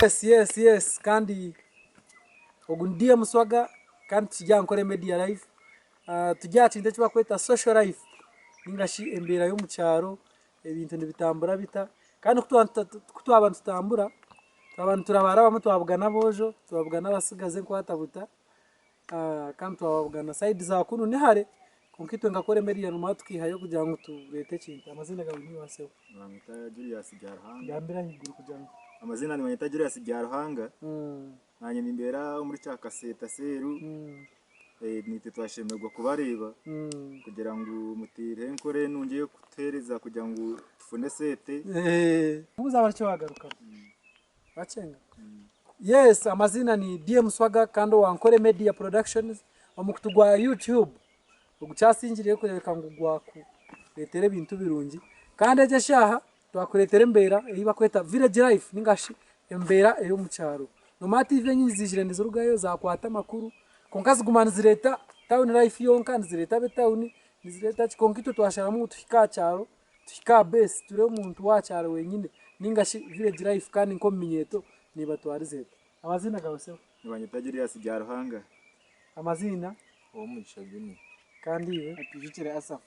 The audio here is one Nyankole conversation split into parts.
Yes yes yes kandi ogu ni DM Swaga kandi tukiri aha Nkore Media Live turi aha kintu eki barikweta social life ninga shi embeera y'omu kyaro ebintu nibitambura bita kandi ku twaba nitutambura twaba niturabarabamu twabugana aboojo twabugana abatsigazi enkwata buta Kandi twababugana sayidi za kunu ni hare kwonka itwe nka Kore Media nimara tukaihayo kugira ngu tureete ekintu. Amaziina gaawe niiwe sebo? Nibanyeta Julius Byaruhanga. Gambira ahaiguru kugira ngu. Amaziina nibanyeta Julius Byaruhanga. Naanye nimbeera omuri Kyakaseeta Seeru. Naitwe twashemererwa kubareeba kugira ngu muteireho enkora enungi ey'okutuheereza kugira ngu tufune esente. Buuza aba nikyo wagarukamu. Bakyenga. Yes amaziina ni DM Swaga kandi owa Nkore Media Productions omukutu gwa YouTube ogukyasingirireyo kureebeka ngu gwakureetera ebintu birungi kandi egi eshaaha twakureetera embeera ei barikweta village life ninga shi embeera ey'omu kyaro. Noomanya TV enyingi ziijire nizirugayo zaakwata amakuru kwonka ziguma nizireeta town life yonka nizireeta ab'etawuni nizireeta ki kwonka itwe twasharamu ngu tuhike aha kyaro Tuhike aha base turebe omuntu wa kyaro wenyine ninga shi village life kandi nk'omu minyeeto nebatwariza eta. Amaziina gawe sebo? Nibanyeta Julius Byaruhanga. Amaziina? Owomugisha Junior. Kandi iwe? Atwijukire Asaph.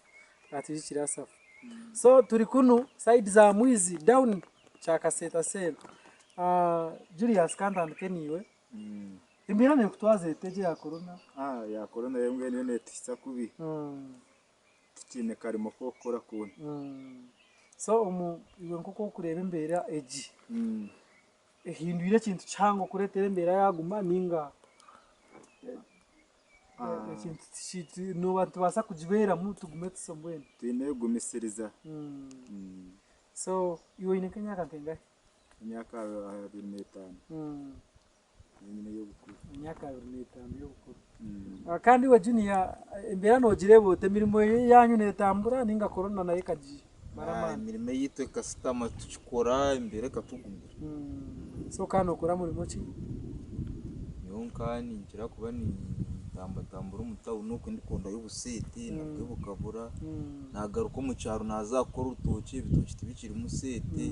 Atwijukire Asaph. So turi kunu side za Mwizi down Kyakaseeta cell. Julius kantandike naiwe. Embeera nekutwaza eta egi eya corona? Eya corona yo mbwenu yo netuhitsya kubi. Tikiine karimo k'okukora koona. So omu iwe nk'oku orikureeba embeera egi, ehindwire ekintu kihango kureetera embeera yaaguma nainga ekintu nooba nitubaasa kugibeeramu tugume tusa mbwenu? Twine kugumisiriza. So iwe oine nk'emyaka nkengahi? Emyaka 25. Niinyine ey'obukuru. Emyaka 25 y'obukuru. Kandi iwe Junior embeera noogireeba ota? Emirimo yaanyu neetambura nainga korona nayo ekagimara amaani? Emirimo eyaitu ekasitama tukikora embeera ekatugumira. So kandi nookora murimo ki? Nyowe nka ninkira kuba nintambatambura omu tawuni okwe ndikwondayo obuseete nabwo bukabura, nagaruka omu kyaro naaza kukora orutookye ebitookye tibikirimu seete.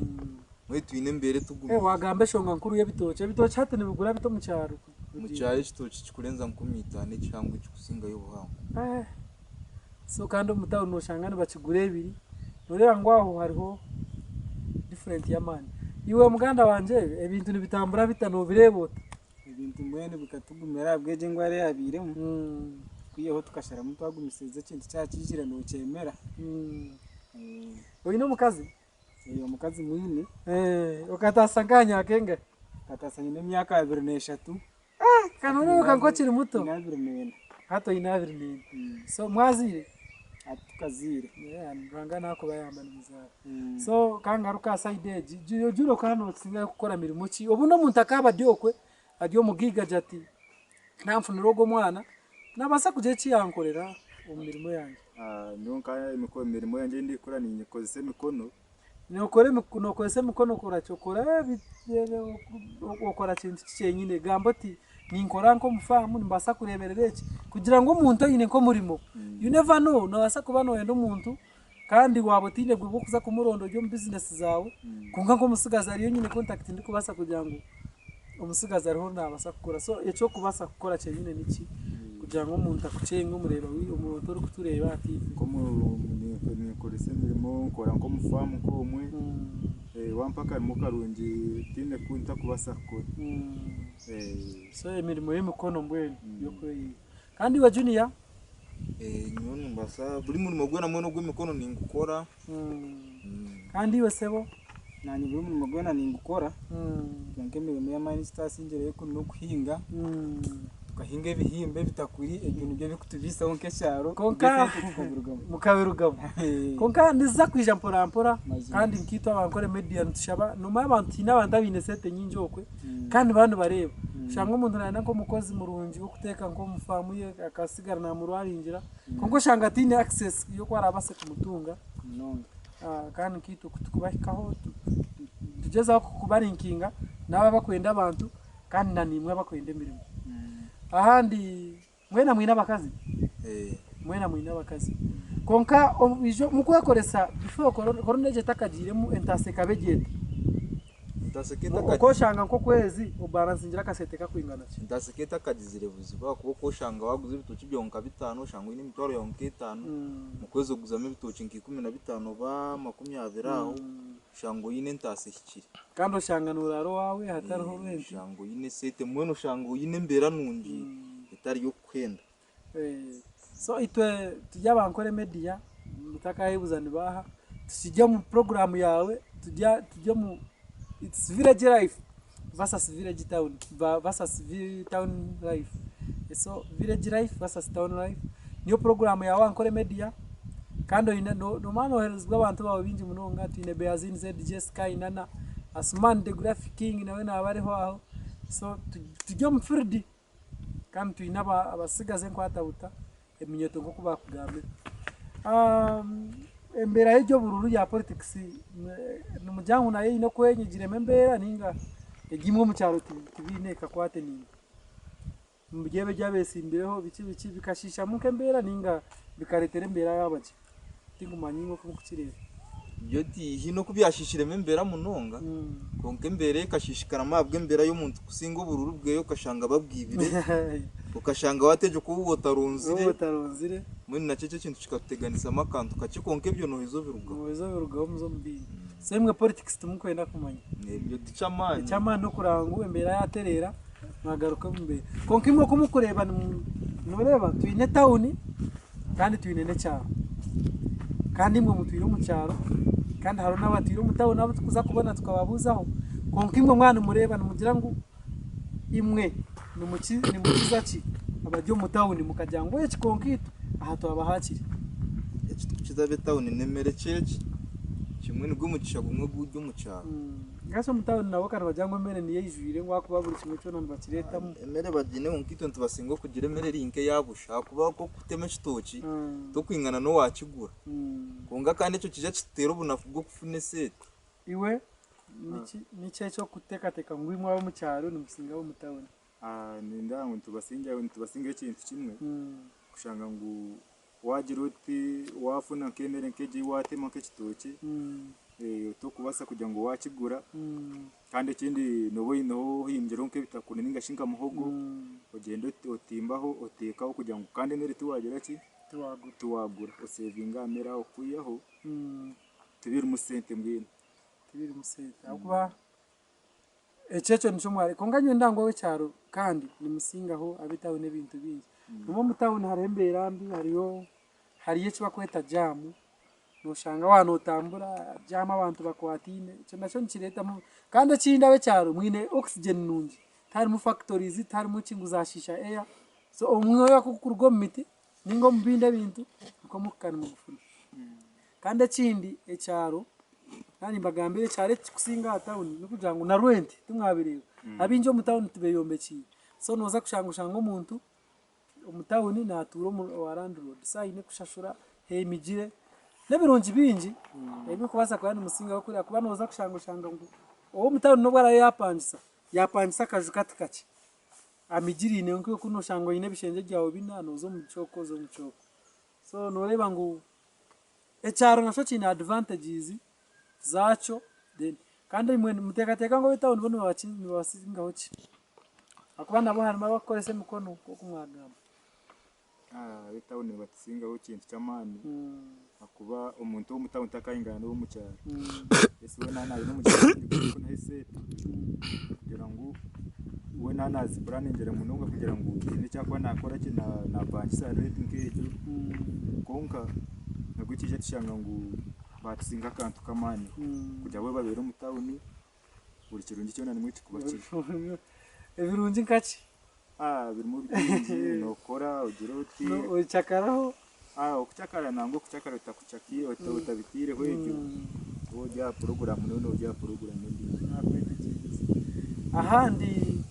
Mbwenu twine embeera etugumire. Wagamba eshonga nkuru y'ebitookye. Ebitookye hati nibigura bita omu kyaro? Omu kyaro ekitookye kikurenza 5000 ekihango ekikusingayo obuhango. So kandi omu tawuni noshanga nibakigura ebiri. Noreeba ngu aho hariho different y'amaani. Iwe muganda wangye ebintu nibitambura bita nobireeba ota? Ebintu mbwenu bikatugumira ahabw'egi endwara eyabairemu, kwihaho tukasharamu twagumisiriza ekintu kyaba kiijire nokyemera. Oine omukazi? Omukazi mwine. Okataasa nka aha myaka engahi? Nkataasa nyine emyaka 23. Ka nooreebeka nk'okiri muto. Nyine 24. Hati oine 24. So mwazaire? Hati tukazaire. Ruhanga naakubayamba nimuzaara. So ka ngaruke aha sayidi egi, Junior okaba noosingayo kukora mirimo ki? Obundi omuntu akaaba ari okwe ari omugaiga agira ati nanfunira ogu omwana nabaasa kugira eki yankorera omu mirimo yangye. Nyowe nka emirimo yangye ei ndikukora ninkozesa emikono. Nokora nokozesa emikono okora ki? Okora okora kintu ki kyenyine? Gamba oti ninkora nk'omu faamu nimbaasa kureeberera eki kugira ngu omuntu oine nk'omurimo you never know nobaasa kuba noyenda omuntu kandi waaba otaine bwire bw'okuza kumuronda ori omu bizinesi zaawe kwonka nk'omutsigazi hariyo nyine contact ndikubaasa kugira ngu omutsigazi ariho naabaasa kukora. So eky'okubaasa kukora kyenyine niki kugira ngu omuntu akukyenge omureeba omuntu orikutureeba aha TV? Ninkoresa emirimo nkora nk'omu faamu nk'omwe, wampa akarimo karungi tihaine ku ntakubaasa kukora. So emirimo y'emikono mbwenu y'okwehiga. Kandi iwe Junior? Nyowe nimbaasa buri murimo gwona mbwenu ogw'emikono ningukora. Kandi iwe sebo? Naanye buri murimo gwona ningukora kwonka emirimo ey'amaani ei tutasingireyo n'okuhinga, tukahinga ebihimba ebitakuri ebyo nibyo birikutubiisaho nk'ekyaro Kwonka esente tukabirugamu. Mukabirugamu. Kwonka niziza kwija mpora mpora kandi nkaitwe aba Ankole Media nitushaba noomanya abantu haine abantu abaine esente nyingi okwe kandi nibaba nibareeba. Oshanga omuntu nayenda nk'omukozi murungi w'okuteeka nk'omu faamu ye akasigara naamurwaringira kwonka oshanga ataine access y'oku arabaase kumutunga. Munonga. Kandi nkaitwe ku turikubahikaho nitugyezaho kubarinkinga n'abo abakwenda abantu kandi na naimwe abakwenda emirimo. Ahandi mwena mwine abakazi? Mwena mwine abakazi. Kwonka omu kwekoresa before korona egi etakagiiremu entaasa ekaba eri eta? Entaasa k'etaka Okoshanga nk'okwezi obaransingira akasente kakwingana ki? Entaasa k'etakagizire buzibu ahakuba okoshanga waguza ebitookye byawe nka bitaano oshanga oine emitwaro yaawe nk'etaano, omu kwezi oguzamu ebitookye nka 15 oba 20 aho, oshanga oine entaasa ehikire. Kandi oshanga noraara owaawe hatariho rent. Oshanga oine esente mbwenu oshanga oine embeera nungi etari y'okukuhenda. So itwe turi abankore media mutakayebuza nibaha tukirya omu program yawe turya turya omu it's village life versus village town versus town life so village life versus town life niyo program yawe ankore media kandi oyine nomanya noherezibwa abantu bawe bingi munonga twine Beazin ZJ Sky Nana Asuman the graphic king nawe naba ariho aho so turi omu field. Kandi twine abatsigazi enkwatabuta eminyeeto nk'oku baakugambire. Embeera y'eby'obururu ya politics nimugira ngu nayo eine oku enyigiremu embeera nainga egi imwe omu kyaro tibiine kakwate naimwe? Nimugira ebi abeetsimbireho biki biki bikashiishamu nk'embeera nainga bikareetera embeera yaaba gye? Tinkumanya imwe oku murikukireeba. Byo tihaine oku byashiishiremu embeera munonga, kwonka embeera ekashiishikaramu ahabw'embeera y'omuntu kusinga obururu bweye okashanga babwibire, okashanga waategyekwa ou otaronzire, Ou otaronzire. Mbwenu nakyo ekyo ekintu kikatuteganisamu akantu kakye kwonka ebyo nooheza obirugaho. Nooheza obirugaho omuze omu bingi. So imwe politics timukwenda kumanya. Ebyo tiky'amaani. Eky'amaani n'okureba ngu embeera yaatereera mwagaruka omu mbeera. Kwonka imwe oku murikureeba nooreeba twine tawuni kandi twine n'ekyaro. Kandi imwe mutwire omu kyaro kandi hariho n'abatwire omu tawuni abu turikuza kubona tukababuuzaho. Kwonka imwe mwaba nimureeba nimugira ngu imwe nimukiza ki abari omu tawuni mukagira ngu eki kwonka itwe aha twaba hakiri? Eki turikukiza ab'etawuni n'emere kyeki kimwe nigwo mugisha gumwe oguri omu kyaro. Mbwenu omu tawuni nabo ka nibagira ngu emere niyo eijwire ngu ahakuba buri kimwe kyona nibakireetamu. Emere bagiine kwonka itwe nitubasinga okugira emere eri nk'eya busha ahakuba nk'okutema ekitookye tokwingana n'owaakigura. Kwonka kandi ekyo kiija kituteera obunafu bw'okufuna esente. Iwe niki eki orikuteekateeka ngu imwe ab'omu kyaro nimusinga ab'omu tawuni? Nindeeba ngu nitubasingaho ekintu kimwe, kushanga ngu Waagira oti waafuna nk'emere nk'egyo ei waatema nk'ekitookye, tokubaasa kugira ngu waakigura kandi ekindi nooba oineho ohingireho nk'ebitakuri nainga shi nka muhogo, ogyende otimbaho oteekaho kugira ngu kandi emere tiwaagira ki, tiwaagura oseevinge aha mere aho kwihaho tibirimu sente mbwenu. Tibirimu sente ahabw'okuba Ekyo ekyo nikyo mwari kwonka nyowe ndangu ow'ekyaro kandi nimusingaho ab'etawuni ebintu bingi. Nimwo omu tawuni hariho embeera mbi hariyo hariyo eki barikweta jaamu, noshanga waaba notambura jaamu abantu bakwataine ekyo nakyo nikireetamu kandi ekindi ab'ekyaro mwine oxygen nungi tiharimu factories tiharimu ki ngu zashiisha air so omwoya kugukuruga omu miti ninga omu bindi ebintu nikwo murikuhika nimugufuna. Kandi ekindi ekyaro naaba nimbagambira ekyaro ekirikusinga aha tawuni n'okugira ngu na rwenti timwabireeba. Abaingi omu tawuni tibeeyombekiire. So nooza kushanga oshange omuntu omu tawuni naatuura owa landlord so aine kushashura heemigire n'ebirungi bingi ebirikubaasa kuba nimusingaho kuriya ahakuba nooza kushanga oshanga ngu ow'omu tawuni n'obu araabe yaapangisa, yaapangisa akaju kati kakye amigiriine nk'oku nooshanga oine ebishengye byawe bina nooza omu kyoko oza omu kyoko. So nooreeba ngu Ekyaro nakyo kiine advantages zaakyo then kandi imwe nimuteekateeka ngu ab'etawuni bo nibabasingaho ki? Ahakuba nabo harimu abarikukoresa emikono nk'oku mwagamba. Ab'etawuni nibatusingaho ekintu ky'amaani ahakuba omuntu ow'omu tawuni takaayingana n'ow'omu kyaro. Esi we naaba naayenda omu kyaro kufunaho esente kugira ngu we naaba naazipuraningira munonga kugira ngu haine eki arikuba naakora gye naapangisa renti nk'egyo kwonka nabwo nikiija kishanga ngu baatusinga akantu k'amaani kugira bo babeere omu tawuni buri kirungi kyona nimwo kirikuba kiri. Ebirungi nka ki? Birimu bingi nookora ogire oti. Okyakaraho? Okukyakara nangwa okukyakara otabitaireho egyo waaba ori aha puroguraamu noona ori aha puroguraamu endiijo. Ahandi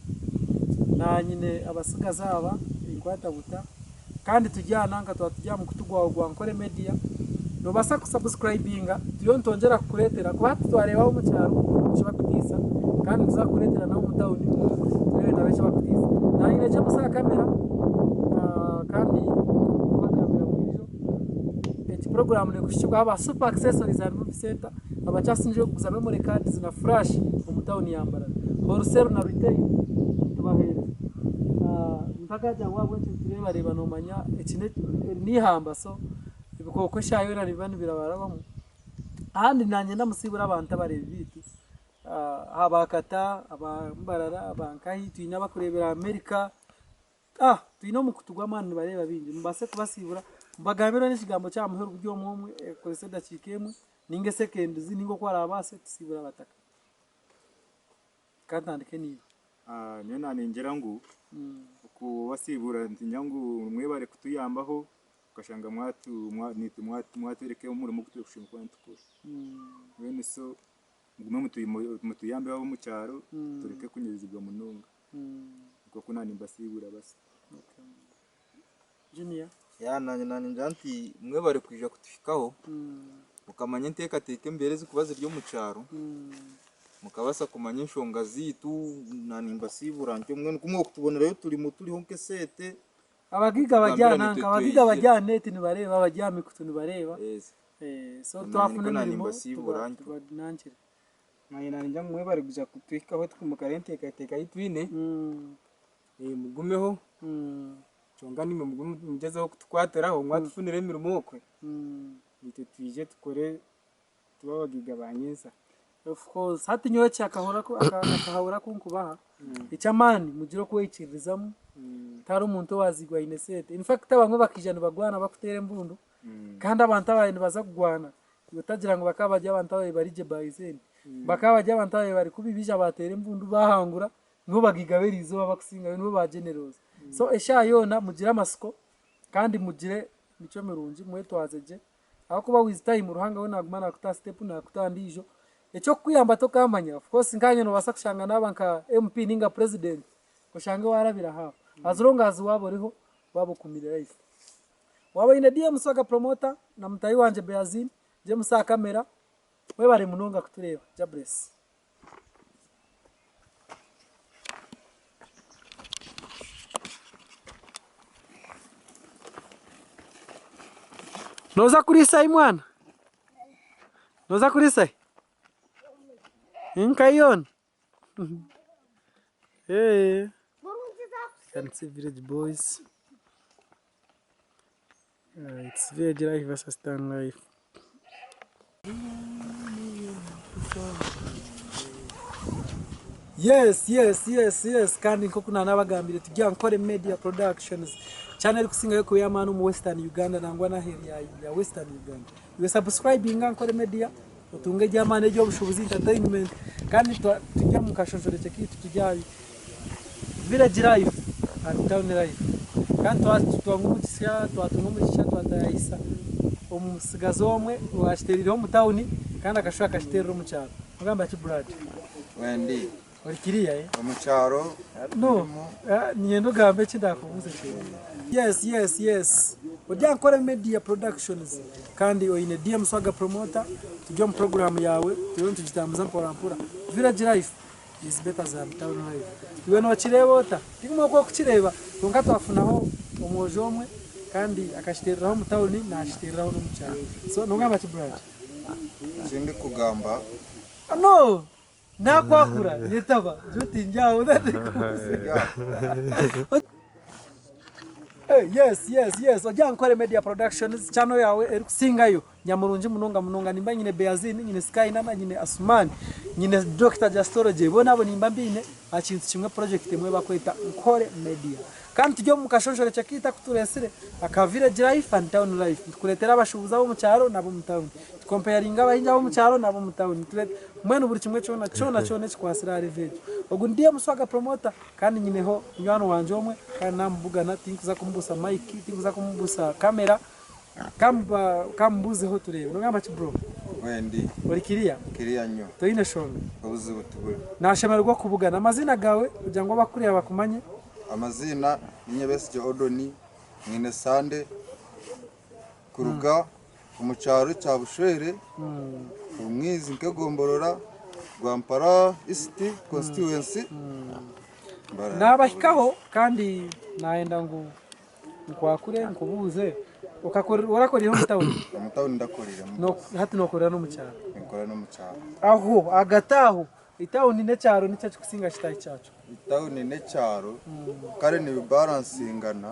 naanyine abatsigazi aba enkwatabuta kandi turi aha nanka twaba turi aha mukutu gwawe gwa Nkore Media noobaasa kusabusikurayibinga turiyo nitwongyera kukureetera kuba hati twareeba ab'omu kyaro eki barikutiisa kandi nituza kukureetera n'ab'omu tawuni tureebe nabo eki barikutiisa. Naanye James aha kamera kandi nkubagambira buriijo egi puroguraamu neekuhikibwaho aba Super Accessories and Movie Centre. Abakyasingireyo kuguza memory cards na flash omu tawuni ya Mbarara. Wholesale na retail nitubaheereza. Ntakagira ngu ahabw'enki nitureebareeba noomanya eki eri n'eihamba so ebikooko eshaaha yoona nibiba nibirabarabamu. Ahandi naanye ndamusiibura abantu abareebi baitu aba Kata, aba Mbarara, aba Nkahi, twine abakureebera America, twine omukutu gw'amaani nibareeba baingi. Mubaase kubasiibura mubagambire n'ekigambo ky'aha muheru buri omwe omwe okozese edakiika emwe ninga esekendizi ninga oku oraabaase tusiibure abataka. Kantandike naiwe. Nyowe naningira ngu okubasiibura ntinya ngu mwebare kutuyambaho okashanga mwatwereka omurimo ogu turikushemereire kuba nitukora. Mbwenu so mugume mutuyambeho ab'omu kyaro tureke kunyirizibwa munonga. Nikwo oku nanimbasiibura basi. Junior. Ya nanye naningira nti mwebare kwija kutuhikaho mukamanya enteekateeka embeera ezirikuba ziri omu kyaro mukabaasa kumanya enshonga zaitu nanimbasiibura ntyo mbwenu ku mwokutubonerayo turimo turiho nk'eseete. Abagiga bari aha Tugambira nanka, nitwe abagiga bari tweyijire. aha net nibareeba, abari aha mikutu nibareeba. Yes. So Nanye twafuna nikwo emirimo nanimbasiibura ntyo. tubanankire. Nanye naningira ngu mwebare kwija kutuhikaho tukumukara enteekateeka ei twine, mugumeho kyonka naimwe mugume mugyezeho kutukwatiraho mwatufunira emirimo okwe, naitwe twije tukore tube abagaiga ba nyentsya. Of course hati nyowe eki akahawura aku nkubaha eky'amaani mugire okweyikiririzamu tihariho omuntu owaziirwe aine sente in fact abamwe bakaija nibagwana bakuteera embundu kandi abantu ababaire nibaza kugwana iwe otagira ngu bakaba bari abantu ababaire bari gye by then bakaba bari abantu ababaire bari kubi baija bateera embundu bahangura nibo bagaiga b'eriizooba abakusingayo nibo ba generals so eshaaha yoona mugire amatsiko kandi mugire emicwe mirungi mwetwaze gye Ahakuba with time Ruhanga we naguma nakuta aha step nakuta aha ndiijo. Ekyokukuyamba tokamanya. Of course nkanye nobaasa kushanga naaba nka MP ninga president oshange warabira aho. As long as waaba oriho waaba okumire life. Waaba oine DM Swaga Promoter na mutaahi wangye Beazin, James aha camera, mwebare munonga kutureeba. Jah bless. Noza kuriisa hi mwana? Noza kuriisa hi? Nka yoona? Eeh. Can see village boys. It's village life versus town life. Yes, yes, yes, yes. Kandi nk'oku naanabagambire turi aha Nkore Media Productions, channel erikusingayo kuba ey'amaani omu Western Uganda nangwa n'aheeru ya, ya Western Uganda. Iwe subscribinga Nkore Media otunge eby'amaani eby'obushuubuzi, entertainment kandi twa- turi omu kashonshorekye kaitu turi aha Village life and town life kandi twatunga omugisha twatunga omugisha twatayayisa omutsigazi omwe owakiteerireho omu tawuni kandi akashuba akakiteerera omu kyaro. Nogamba ki Brad? Wendi Ori kiriya eh? Omu kyaro No, niinyenda ogambe eki ndaakubuuze kyonka. Yes, yes, yes. Ori aha Nkore Media Productions kandi oine DM Swaga Promoter, turi omu puroguraamu yaawe turiyo nitugitambuza mpora mpora. Village life is better than town life. Iwe nokireeba ota? Tigumwe oku orikukireeba kwonka twafunaho omwojo omwe kandi akakiteereraho omu tawuni naakiteereraho n'omu kyaro. So nogamba ki Brad? Eki ndikugamba. No! Nakwakura nyetaba nyowe tindi aho. Yes yes yes ori aha Nkore Media Productions channel yaawe erikusingayo nyamurungi munonga munonga nimba nyine Beazin, nyine Sky Nana, nyine Asuman, nyine Dokita Justology boona abo nimba mbaine aha kintu kimwe project emwe bakweta Nkore Media. Kandi turi omu kashonshorekye kaitu aku tureetsire aka Village Life and Town Life. Nitukureetera abashuubuzi ab'omu kyaro n'ab'omu tawuni. Tukompeyaringa abahingi ab'omu kyaro n'ab'omu tawuni. Mbwenu buri kimwe kyona kyona kyona ekikwatsire ahari village. Ogu ni DM Swaga Promoter kandi nyineho munywani wangye omwe kandi naamubugana tinkuza kumubuusa mic, tinkuza kumubuusa camera, Kamubuuzeho tureebe. Nogamba ki bro? Wendi. Ori kiriya? Kiriya nnyo. Toine shonga? Obuzibu tiburiho. Nashemererwa kukubugana. Amaziina gaawe kugira ngu abakukureeba bakumanye. Amaziina ninye Besigye Odoni Mwine Sande kuruga omu kyaro kya Bushwere Rumwizi nk'egomborora Rwampara East constituency. Nabahikaho kandi nayenda ngu Nkwakure nkubuuze, okakorera orakorera omu tawuni? Omu tawuni ndakoriremu. No, hati nokorera n'omu kyaro? ninkora n'omu kyaro. Aho ahagati aho, etawuni n'ekyaro niki ekirikusinga kitaahi kyakyo? Etawuni n'ekyaro kare nibibaransingana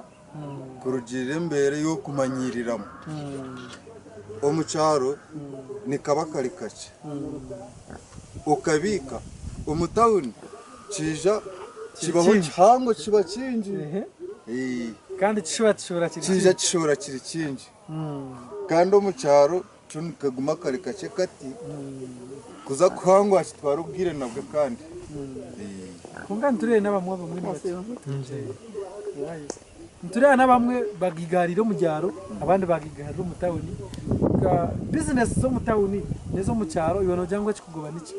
kurugiirira embeera ei orikumanyiriramu. Omu kyaro nikaba kari kakye okabiika, omu tawuni kiija kibaho kihango kiba kingi. Kandi kishuba kishuura kiri kingi. Kiija kishuura kiri kingi. Kandi omu kyaro kyo nikaguma kari kakye kati, kuza kuhangwa kitwara obwire nabwo kandi. Kwonka nitureeba n'abamwe abamwe nitureeba n'abamwe bagigaarire omu byaro abandi bagigaarire omu tawuni. Bizinesi z'omu tawuni n'ez'omu kyaro iwe noogira ngu ekikugoba niki?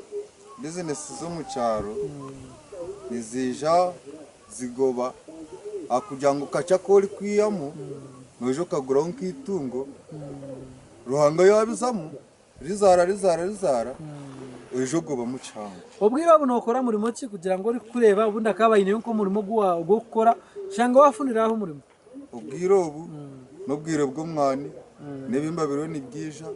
Bizinesi z'omu kyaro niziija zigoba ahakugira ngu kakye aku orikwihamu noija okaguraho nk'eitungo, Ruhanga yaabizamu rizaara rizaara rizaara oija ogobamu kihango. Obwire obu nookora murimo ki kugira ngu orikukureeba obundi akaba aineyo nk'omurimo ogw'okukora oshanga waafunire aho omurimo? Obwire obu n'obwire bw'omwani n'ebihimba biriyo nibyija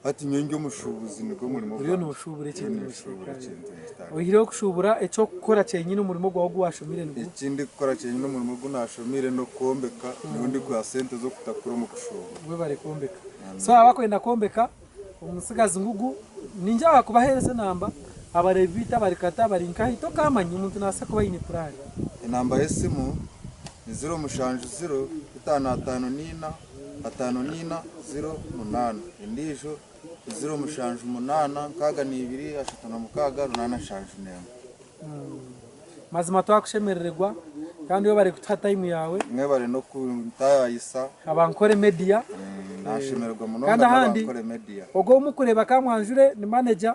Hati nyowe ndi omushuubuzi nigwo murimo Oriyo gwangye. nooshuubura Ndiyo ekintu ninshuubura nokireeka ekintu nikitandika. Oihireho kushuubura eky'okukora kyenyini omurimo gwawe ogu waashomire nigwo? Eki ndikukora kyenyini omurimo ogu naashomiire n'okwombeka niho ndikwiha sente z'okutakura omu kushuubura. Webare kwombeka. So abakwenda kwombeka omutsigazi ngugu ningira kubaheereza enamba abareebi baitu abari kata abari nkahi tokaamanya omuntu naabaasa kuba aine puraani. Enamba y'esimu ni ziro mushanju ziro itaano ataano n'ina 54 08 endiijo 078 62 36 871. Mazima twakushemerererwa kandi webare kutuha time yawe. Mwebare n'okuntayayisa. Abankore media. Nashemererwa munonga Kandi ahandi n'abankore media. Ogwo ou mukureeba Kamwanjure ni manager.